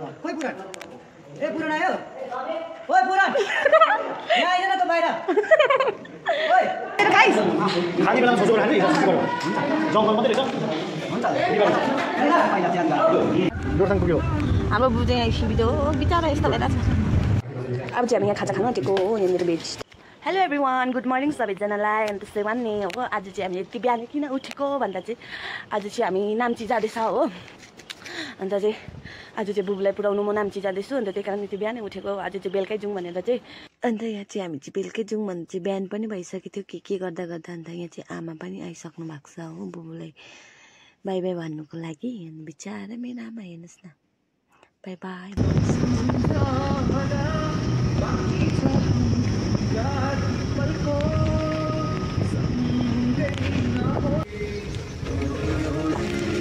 कोही पुराण ए पुराण आयो ओइ पुराण यहाँ आइन न त बाहिर ओइ गाइस खाली बेलामा सोचो राख्नु जङ्गल मात्रै रहेछ हुन्छ जोरथाङ पुग्यो हाम्रो बुझे यहाँ सिबिदो बिचारा यस्तो भइरहेछ अब चाहिँ हामी यहाँ खाजा खान आँटेको हो यहाँनिर veg hello everyone good morning सबैजनालाई अनि त्यस्तै भन्ने हो आज चाहिँ हामीले यति बिहान किन उठेको भन्दा चाहिँ आज चाहिँ हामी नाम्ची जाँदैछ हो अन्त चाहिँ आज चाहिँ बुबुलाई पुऱ्याउनु म नाम्ची जाँदैछु अन्त त्यही कारण यति बिहानै उठेको आज चाहिँ बेलुकै जाउँ भनेर चाहिँ अन्त यहाँ चाहिँ हामी चाहिँ बेलुकै जाउँ भने चाहिँ बिहान पनि भइसकेको थियो के गर्दा गर्दा अन्त यहाँ चाहिँ आमा पनि आइसक्नु भएको छ हो बुबुलाई बाई बाई भन्नुको लागि अनि बिचारा मेरो आमा हेर्नुहोस् न बाई बाई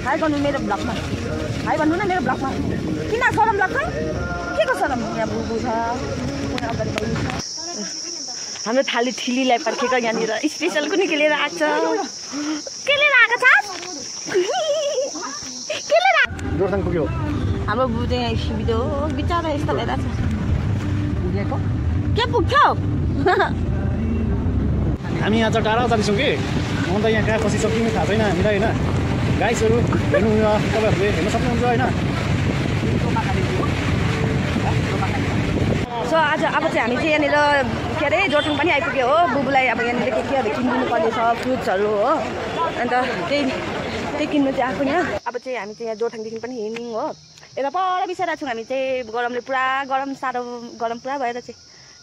हाई गर्नु मेरो ब्लगमा हाई भन्नु न मेरो ब्लगमा किन सरम लाग्छ के को सरम यहाँ बुबु छ हाम्रो थाली ठिलीलाई पर्खेको यहाँनिर स्पेसल कुनै के लिएर आएको छ के लिएर आएको छ के लिएर जोरथाङ पुग्यो हाम्रो बुझे यहाँ सिबिदो बिचारा यस्तो भइरहेछ पुगेको के पुग्थ्यो हामी यहाँ चाहिँ टाढा जाँदैछौँ कि अन्त यहाँ कहाँ फसिसक्नु थाहा छैन हामीलाई होइन गाइसहरू हेर्नु तपाईँहरूले हेर्न सक्नुहुन्छ होइन सो आज अब चाहिँ हामी चाहिँ यहाँनिर के अरे जोरथाङ पनि आइपुग्यो हो बुबुलाई अब यहाँनिर केहरू किनिदिनु पर्ने छ फ्रुट्सहरू हो अन्त त्यही किन्नु चाहिँ आएको यहाँ अब चाहिँ हामी चाहिँ यहाँ जोरथाङदेखि पनि हिँड्यौँ हो यता पर बिसाइरहेको छौँ हामी चाहिँ गरमले पुरा साह्रो गरम पुरा भएर चाहिँ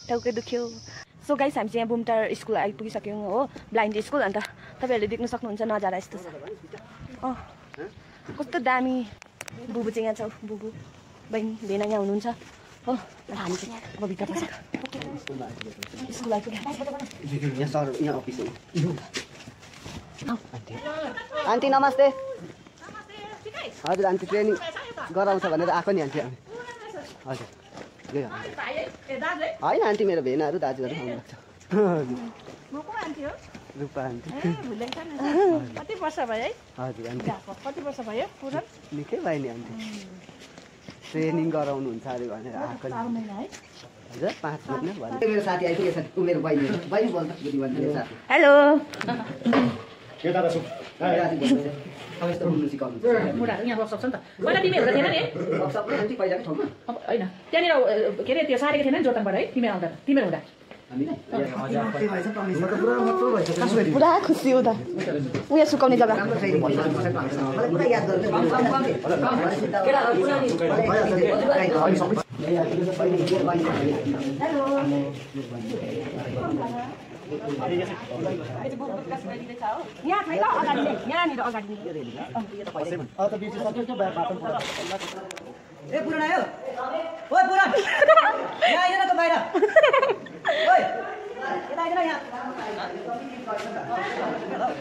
टाउकै दुख्यो सो गाइस हामी चाहिँ यहाँ बुमटार स्कुल आइपुगिसक्यौँ हो ब्लाइन्ड स्कुल अन्त तपाईँहरूले देख्न सक्नुहुन्छ नजारा यस्तो छ कस्तो दामी बुबु चाहिँ यहाँ छ बुबु बहिनी भेना यहाँ हुनुहुन्छ हो हामी चाहिँ अब भित्र बसेको स्कुल आइपुग्यो आन्टी नमस्ते हजुर आन्टी ट्रेनिङ गराउँछ भनेर आएको नि आन्टी हजुर होइन आन्टी मेरो भेनाहरू दाजुहरू आउनुहुन्छ रूपा आन्टी कति वर्ष भयो है हजुर आन्टी कति वर्ष भयो पुरा निकै भयो नि आन्टी ट्रेनिङ गराउनुहुन्छ अरे भनेर आएको नि हजुर 5 महिना भयो मेरो साथी आइपुगेको छ मेरो बहिनी बोल्छ बुद्धि भन्ने साथी हेलो के दादा छु अब यस्तो बोल्नु सिकाउनु मुढाहरू यहाँ वर्कसप छ नि त पहिला तिमीहरू थिएन नि वर्कसप पनि पहिलाकै ठाउँमा होइन त्यहाँनिर के अरे त्यो सारेको थिएन नि जोरथाङबाट है तिमीहरू हुँदा पुरा खुसी हो त उयो सुकाउने जग्गा यहाँ छैन अगाडि यहाँनिर अगाडि ए पुराण आयो ओइ पुराण यहाँ आइन न त बाहिर ओइ यता आइदेन यहाँ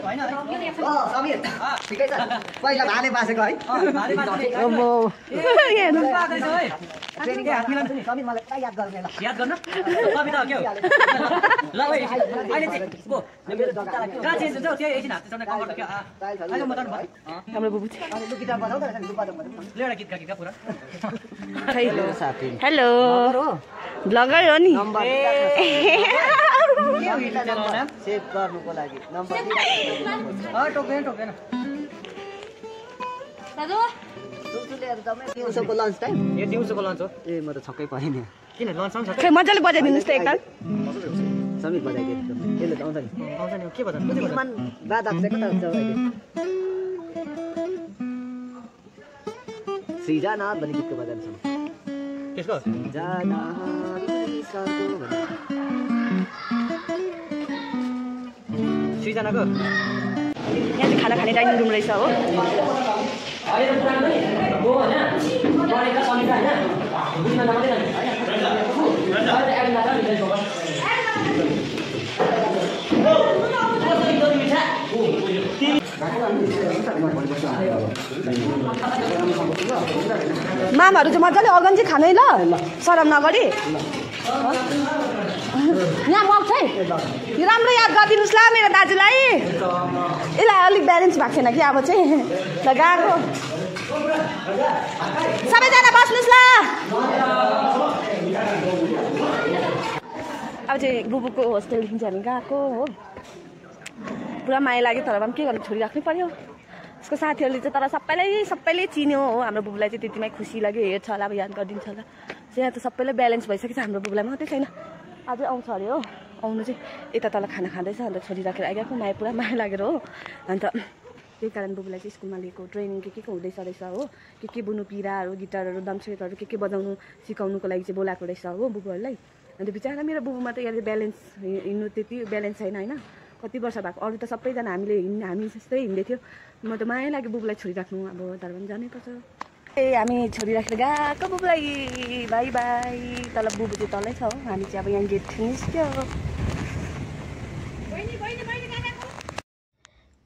होइन समीर ठिकै छ पहिला भाले बासेको है भाले बासेको ट्रेनिङ हात मिलाउँछु नि समीर मलाई पुरा याद गर्ने ल याद गर्न कविता के हो ल ओइ अहिले चाहिँ को कहाँ चेन्ज हुन्छ त्यो एकछिन हात चढ्ने कभर के अहिले म जानु भयो हाम्रो बुबु छ अनि लु गिटार बजाउँदा रहेछ नि लु बजाउँ ल एउटा गीत गा पुरा हेलो साथी हेलो ब्लगर हो नि सेभ गर्नुको लागि नम्बर टोकेन दाजु दिउँसोको लन्च टाइम यो दिउँसोको लन्च हो ए म त छक्कै परेँ नि किन लन्च आउँछ खै मजाले बजाइदिनुहोस् त एकताल समीर बजाइदियो त्यसले त आउँछ नि आउँछ नि के बजाउनु मन बाधा चाहिँ कता हुन्छ अहिले सृजना भन्ने गीतको बजाउनु छ त्यसको जाना सृजनाको यहाँ चाहिँ खाना खाने डाइनिङ रुम रहेछ हो मामाहरू चाहिँ मजाले अगन चाहिँ खानै ल सरम नगरी यहाँ मग है यो राम्रो याद गरिदिनुहोस् ल मेरो दाजुलाई यसलाई अलिक ब्यालेन्स भएको छैन कि अब चाहिँ ल गएको सबैजना बस्नुहोस् ल अब चाहिँ बुबुको होस्टेलदेखि चाहिँ हामी गएको हो पुरा माया लाग्यो तर पनि के गर्नु छोडिराख्नै पर्यो उसको साथीहरूले चाहिँ तर सबैले चिन्यो हो हाम्रो बुबुलाई चाहिँ त्यतिमै खुसी लाग्यो हेर्छ होला अब याद गरिदिन्छ होला यहाँ त सबैलाई ब्यालेन्स भइसकेको छ हाम्रो बुबुलाई मात्रै छैन अझै आउँछ अरे हो आउनु चाहिँ यता तल खाना खाँदैछ अन्त छोडी राखेर आइगएको माया पुरा माया लागेर हो अन्त त्यही कारण बुबुलाई चाहिँ स्कुलमा लिएको ट्रेनिङ के हुँदैछ रहेछ हो के बुनु पिराहरू गिटारहरू दमसेटहरू के बजाउनु सिकाउनुको लागि चाहिँ बोलाएको रहेछ हो बुबुहरूलाई अन्त बिचरा मेरो बुबुमा त यहाँ ब्यालेन्स हिँड्नु त्यति ब्यालेन्स छैन होइन कति वर्ष भएको अरू त सबैजना हामी जस्तै हिँड्दै थियो म त माया लाग्यो बुबुलाई छोडिराख्नु अब तर पनि जानैपर्छ ए हामी छोडिराखेर गएको बुबुलाई बाई बाई तल बुबु चाहिँ तलै छ हो हामी चाहिँ अब यहाँ गेट निस्क्यो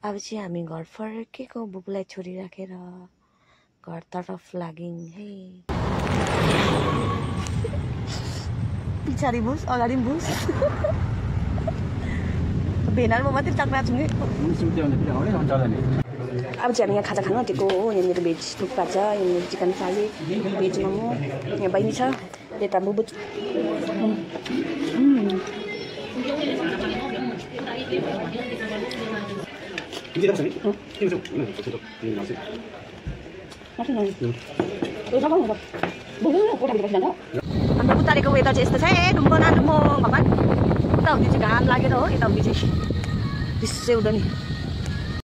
अब चाहिँ हामी घर फर्केको बुबुलाई छोडिराखेर घरतर्फ लाग्यौँ है पछाडि बुझ अगाडि पनि बुझ भेनारमा मात्रै चक्रा छु नि अब चाहिँ हामी यहाँ खाजा खानु आँटेको हो यहाँनिर भेज थुक्पा छ यहाँनिर चिकन थाली भेज मोमो यहाँ बहिनी छ यता बुबु अन्त उतारेको वेदर चाहिँ यस्तो छ ए डुम्बो न डुम्बो भगवान् उता हुँदै चाहिँ घाम लागेर हो यता हुँदै चाहिँ त्यसै हुँदैन